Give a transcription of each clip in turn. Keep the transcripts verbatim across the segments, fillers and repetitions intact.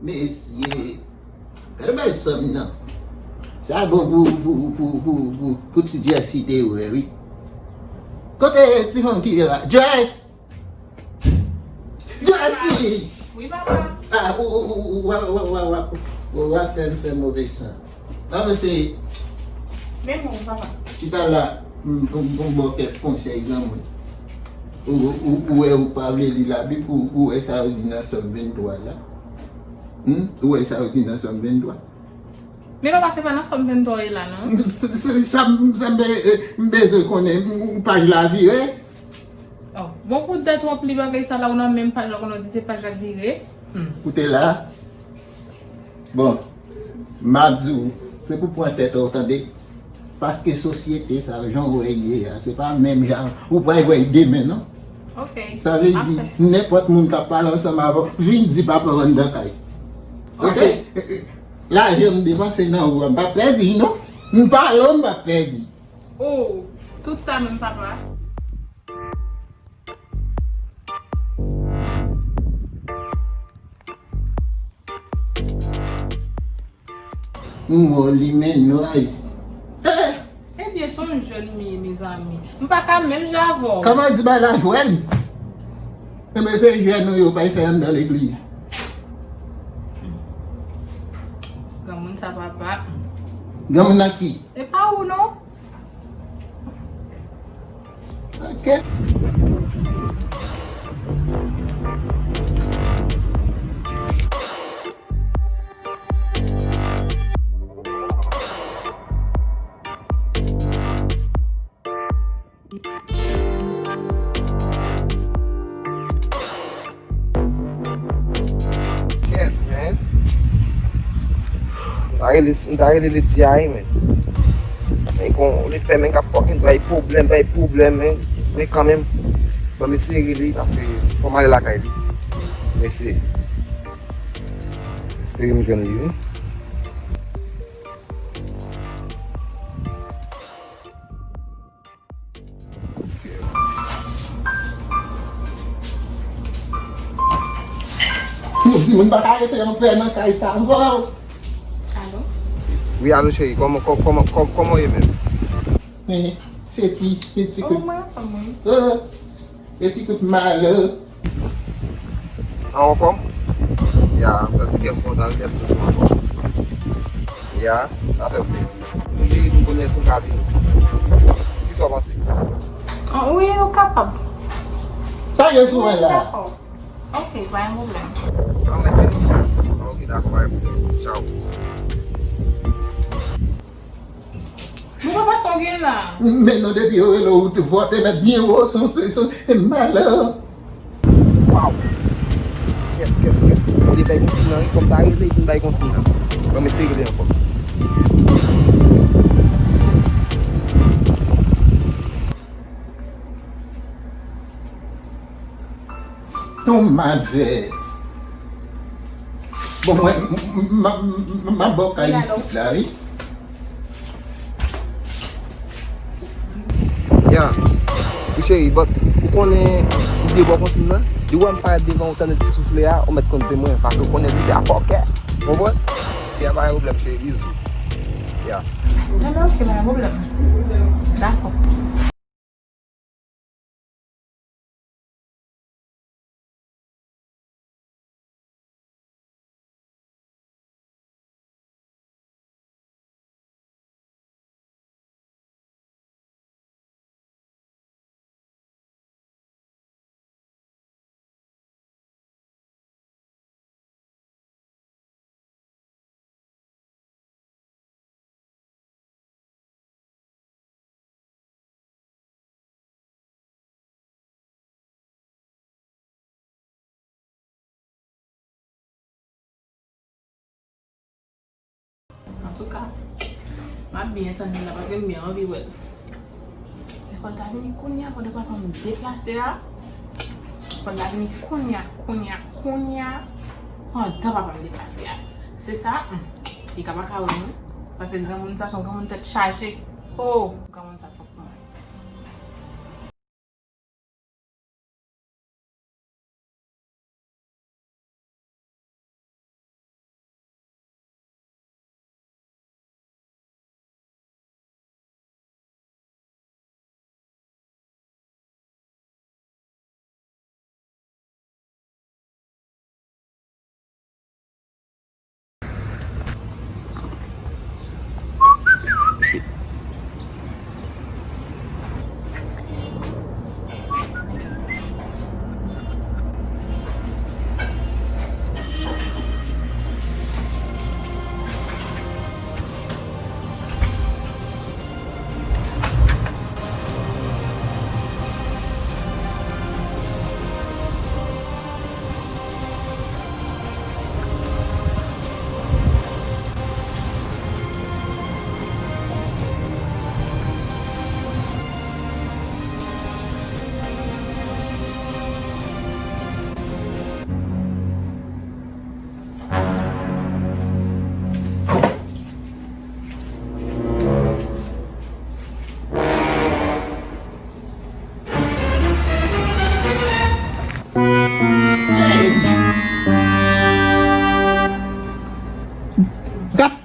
Mesye, gade bèl sòm nan. Sa bon pou, pou, pou, pou, pou, pou ti Jesse te wè, wi. Kote ti fanm ki ye la? Jess! Jesse! Wi, papa. Ah, ou, ou, ou, ou, w ap, w ap, w ap, w ap, w ap fè m fè move san. Nan, mesye. Men non, papa. Chita la, m, m, m, m ba w kèk konsèy, granmoun. Ou, ou, ou wè ou pa vle li Labib, ou, ou wè sa yo di nan Sòm venntwa la. Hmm? Ou wè sa yo di nan Sòm venntwa? Men papa, se pa nan Sòm venntwa w ye la, non? S-, s-, sa, sa m be-, m bezwen konnen, m, m paj la vire. Oh, bon, pou w tèt w ap li bagay sa la, ou nan menm paj la, konnen w di se paj la k vire. Hmm. Koute la. Bon, m ap di w, se pou pran tèt ou, tande. Paske sosyete sa, jan w wè l ye a, se pa menm jan ou pral wè l demen, non. Ok. Sa vle di, nenpòt moun k ap pale ansanm avè w, vin di papa w anndan kay. Ok. Paske, eh, eh, lajan m depanse nan ou a, m p ap pèdi, non. M pale w, m p ap pèdi. Oh, tout sa menm, papa. M wè w limen nwèz. Eh! Ebyen, se yon jèn m ye, mezanmi. M pa ka menm jan avè w. Kòman di bay la jwèn? Enben, se jwèn nou yo bay fè anndan legliz. Granmoun sa, papa. Granmoun nan ki? E pa ou, non? Ok. Kèt, men. M ta rele, m ta rele Letya, wi, men. Men gon lepè, men, k ap fòk bay pwoblèm, bay pwoblèm, men. Men kanmenm, ban m eseye rele li, paske fò m ale lakay li. M eseye. Espere m jwenn li, wi. Yon timoun pa ka rete anpè nan kay sa, m vòlò. Alo? Wi, alo, cheri, kòman, kò-, kòman, kò-, kòman w ye menm? Eh, se ti, ti kout. Oh, mwen anfòm, wi. Eh, e ti kout malè. An anfòm? Ya, m santi kè m kontan, wi, dèske w anfòm. Ya, sa fè m plezi. Cheri, m konnen si w ka vini. Kisa w panse? Ah, wi, ou kapab. Sa gen sou mwen la. Dakò. Ok, pa gen pwoblèm. An mwen vini. Ok, dakò, pa gen pwoblèm. Tchaw. Bon, papa, sa w gen la? Men non, depi yo rele w, ou te vòte mèt byen wo, se, se, se malè. Waw! Kèt, kèt, kèt. Ou te bay konsign nan, wi, kòm ta rele, vin bay konsign nan. Ban m eseye rele ankò. Ton madvè. Bon, mwen, m, m, m, m, m ap ba w kay isit la, wi. Ya. Wi, cheri, but ou konnen, ou byen ba w konsign nan? Depi w wè m parèt devan ou, tande ti soufle a, ou mèt konn se mwen, paske ou konnen li te a fòkè. Ou konprann? Ya, pa gen pwoblèm, cheri, bizou. Ya. Non, non, ok, pa gen pwoblèm. Dakò. Antouka, m ap byen tann li la paske m byen anvi wè l. Men fò l ta vini kounye a pandan papa m deplase a. Fò l ta vini kounye a, kounye a, kounye a, pandan papa m deplase a. Se sa, hmm, li ka pa ka wè m, wi. Paske granmoun sa se yon granmoun tèt chaje. Oh, granmoun sa twòp pou mwen.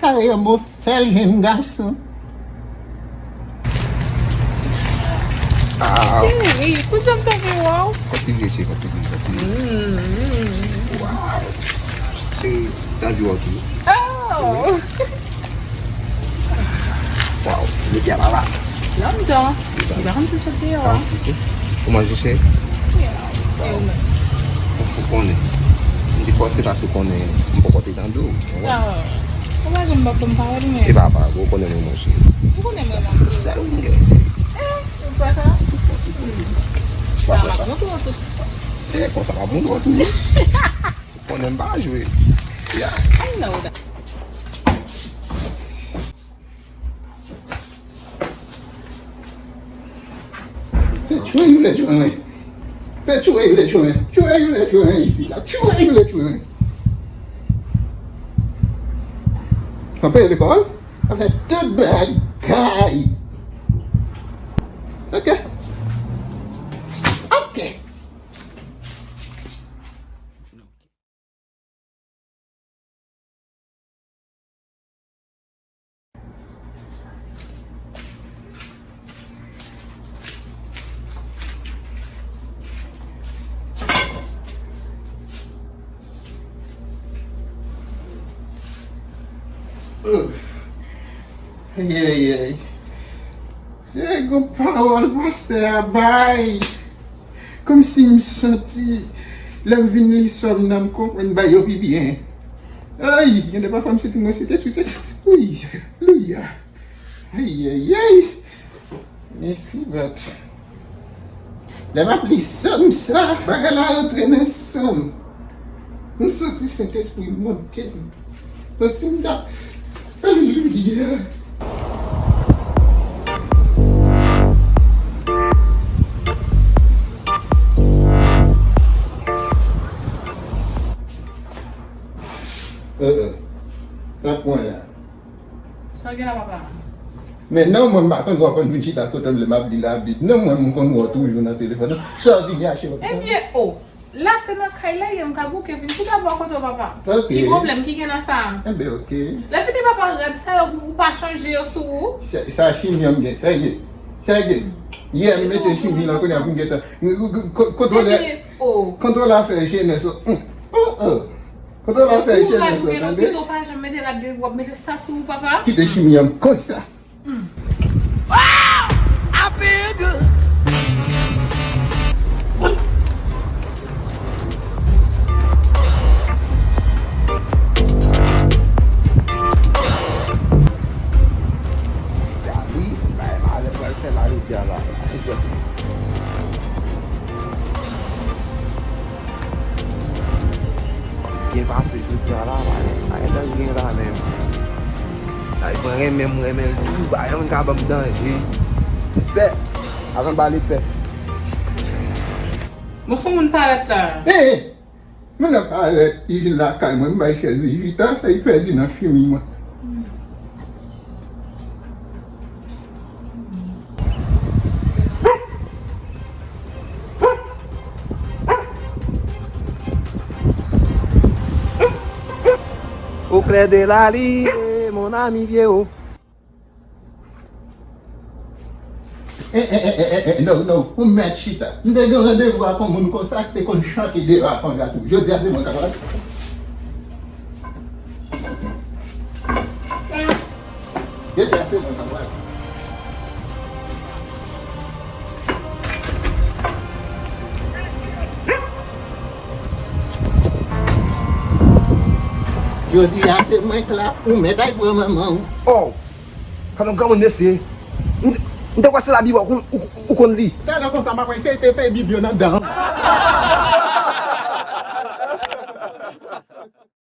Ay, yon bon sèl jenn gason. Ah. Cheri, pou jan m ta vle wè w. Kontinye, cheri, kontinye, kontinye. Mm, mm. Wow. Cheri, ta di w tou. Oh. Wow, le pya la la. Nan m dan. Li pa konn si m sot deyò a. Ou manje, cheri? Yeah. E ou menm? Ou konnen. M te fòse paske ou konnen m poko te tande w. Ah. Ou pa janm pa konn pawòl ou menm. E pa, pa, ou konnen mwen, mwen, cheri. Ou konnen mwen, mwen. Se sèl ou m gen, cheri. Eh, ou kwè sa? Ou pa kwè sa? M ap montre w tou. Eh, konsa m ap montre w tou. Ou konnen m pa jwe. Yeah. I know that. Se tchwe yo vle tchwe mwen. Se tchwe yo vle tchwe mwen. Tchwe yo vle tchwe mwen isi la. Tchwe yo vle tchwe mwen. Mwen peye lekòl. Mwen fè tout bagay. Ok. Ok. Ay, ay, ay. Se gon pawòl pastè a bay. Kòmsi m santi lè m vin li sòm nan m konprann bagay yo pi byen. Ay, gen de pafwa m santi mwen se te sou se. Wi, alelouya. Ay, ay, ay. Mèsi, but. Lè m ap li sòm sa, bagay la rantre nan san m. M santi Sentespri monte m. Santi m ta. Alelouya. Eh, eh. Sa k pran la? Sa w gen la, papa? Men non, mwen m pa konn w ap vin chita kote m lè m ap li Labib. Non, mwen m konn wè w toujou nan telefòn nan. Sa w vin achte, papa? Ebyen, o, la se nan kay la ye, m ka bouke vin chita bò kote w, papa. Ok. Ki pwoblèm ki gen nan sa? Enben, ok. Lè fini, papa, rad sa yo, ou pa chanje yo sou ou? Sa, sa chimi an m gen, sa ye. Sa ye. Yè m mete chimi lan, kounye a pou m gentan. Ko-, ko-, kontwole, kontwole afè jenès. Hum. Oh, oh. Kote w la fè chèn sa, tande? Pito pa janm mete la de w ap mete sa sou ou, papa. Kite chimi an konsa. Hmm. Wi, bay malè pral fè la jodi a la. Byen pase jodi a la, pa gen, pa gen danje la menm. Ay, mwen renmen, mwen renmen l tou, pa gen moun ka ban m danje. Pè, avan m pale pè. Bon, se yon moun parèt la. Eh, eh! Moun nan parèt, li vin lakay mwen, m bay chèz li chita, sa li pèdi nan chimi mwen. Au clair de la lune, mon ami Pierrot. Eh, eh, eh, eh, eh, eh, no, no, ou mèt chita. M te gen randevou ak yon moun konsa ki te konn chante devan konsa tou. Jodi a se mwen k ap. Jodi a se mwen k ap. Jodi a se mwen k la, ou mèt al pran manman w. Oh! Kòm yon granmoun mesye. M, m te kwè se Labib ou, ou, ou konn li. Talè konsa m ap fèy fèy te fèy Bib yo nan dan.